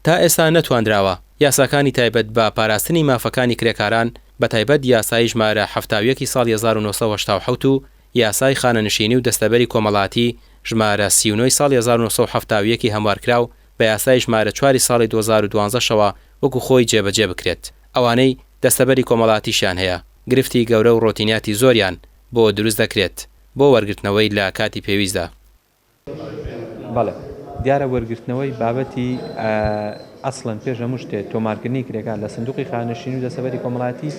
تا ئێستا نەتواندراوە یاساکانی تایبەت بە پاراستنی مافەکانی کرێکاران بەتایبەت یاسای ژمارە 71 ی ساڵی 1987 و یاسای خانەنشینی و دەستەبەری کۆمەڵاتی ژمارە 39 ی ساڵی 1971 ی هەموارکراو بە یاسای ژمارە چواری ساڵی 2012 شەوە وەکو خۆی جێبەجێ بکرێت. ئەوانەی دەستەبەری کۆمەڵاتیشیان هەیە گرفتی گەورە و ڕۆتینیاتی زۆریان بۆ دروست دەکرێت بۆ وەرگرتنەوەی لە کاتی پێویستدا. بەڵێ دیارە وەرگرتنەوەی بابەتی ئەسڵەن پێش هەموو شتێ تۆمارکردنی کرێکار لە سندوقی خانەنشینی و دەستەبەری کۆمەڵایەتی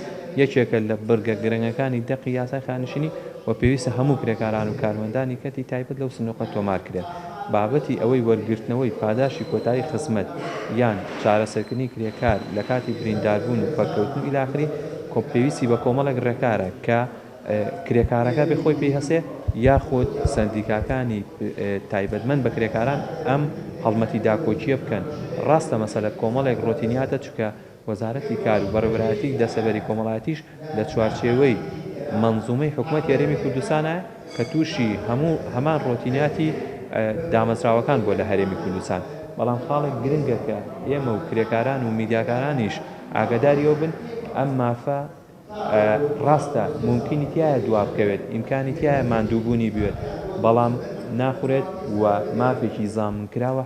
یەکێکە لە بڕگە گرنگەکانی دەقی یاسای خانەنشینی و پێویستە هەموو کرێکاران و کارمەندانی کەرتی تایبەت لەو سندوقە تۆمار کرێن. بابەتی ئەوەی وەرگرتنەوەی پاداشی کۆتایی خزمەت یان چارەسەرکردنی کرێکار لە کاتی برینداربوون و پەککەوتن و ئیلاخری پێویستی بە کۆمەڵێک ڕێکارە کە کرێکارەکە بێ خۆی پێی هەسێ یاخود سەندیکاکانی تایبەتمەند بە کرێکاران ئەم هەڵمەتی داکۆکییە بکەن. ڕاستە مەسەلە کۆمەڵێک ڕۆتینیاتە چونکە وەزارەتی کار و بەڕێوەبەرایەتی دەستەبەری کۆمەڵایەتیش لە چوارچێوەی مەنزومەی حکومەتی هەرێمی کوردستانە کە تووشی هەموو هەمان ڕۆتیناتی دامەزراوەکان بووە لە هەرێمی کوردستان. بەڵام خاڵێک گرنگە کە ئێمە و کرێکاران و میدیاکارانیش ئاگاداری ئەوە بن ئەم مافە ڕاستە مومکینی تیایە دوابکەوێت، ئیمکانی تیایە ماندووبوونی بوێت، بەڵام ناخورێت و مافێکی زامنکراوە.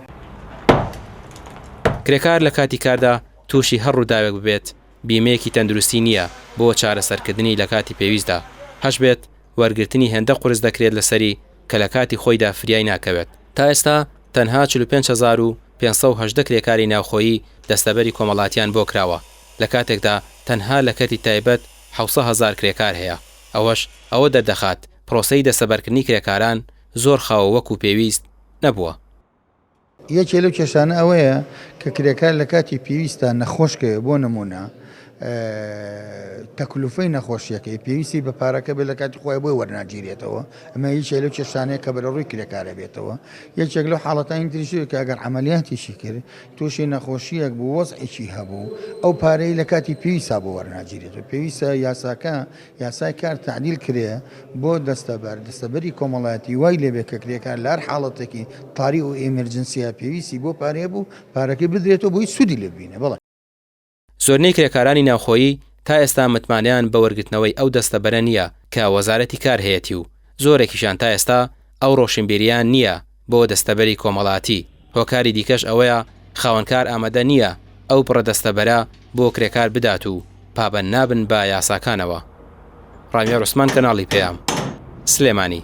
کرێکار لە کاتی کاردا تووشی هەر ڕووداوێک ببێت، بیمەیەکی تەندروستی نییە بۆ چارەسەرکردنی لە کاتی پێویستدا، هەشبێت وەرگرتنی هێندە قورس دەکرێت لەسەری کە لە کاتی خۆیدا فریای ناکەوێت. تا ئێستا تەنها 45518 کرێکاری ناوخۆیی دەستەبەری کۆمەڵاتیان بۆ کراوە، لە کاتێکدا تەنها لە کەرتی تایبەت 700 هەزار کرێکار هەیە، ئەوەش ئەوە دەردەخات پرۆسەی دەستەبەرکردنی کرێکاران زۆر خاو و وەکو پێویست نەبووە. یەکێ لەو کێشانە ئەوەیە کە کرێکار لە کاتی پێویستا نەخۆش کەوێ بۆ نمونە تەکلفەی نەخۆشیەکەی پێویستی بە پارەکە بێت لە کاتی خۆی بۆی وەرناگیرێتەوە ئەمە یەکێ لەو کێشانەیە کە بەرە ڕووی کرێکارە بێتەوە یەکێک لەو حاڵەتانی تریشی کە ئەگەر عملیاتیشی کرد تووشی نەخۆشیەک بوو وەزعێکی هەبوو ئەو پارەی لە کاتی پێویستا بۆ وەرناگیرێتەوە پێویستە یاساکە یاسای کار تەعدیل کرێ بۆ دەستەبەر، دەستەبەری کۆمەڵایەتی وای لێبێ کە کرێکار لە هەر حاڵەتێکی تاری و emergency یا پێویستی بۆ پارەیە بوو پارەکەی بدرێتەوە بۆی سوودی لێ ببینێ بەڵێ. زۆرینەی کرێکارانی ناوخۆیی تا ئێستا متمانەیان بە وەرگرتنەوەی ئەو دەستەبەرە نییە کە وەزارەتی کار هەیەتی و زۆرێکیشیان تا ئێستا ئەو ڕۆشنبیرییان نییە بۆ دەستەبەری کۆمەڵاتی، هۆکاری دیکەش ئەوەیە خاوەنکار ئامادە نییە ئەو بڕە دەستەبەرە بۆ کرێکار بدات و پابەند نابن بە یاساکانەوە. ڕامیار عوسمان کەناڵی پەیام، سلێمانی.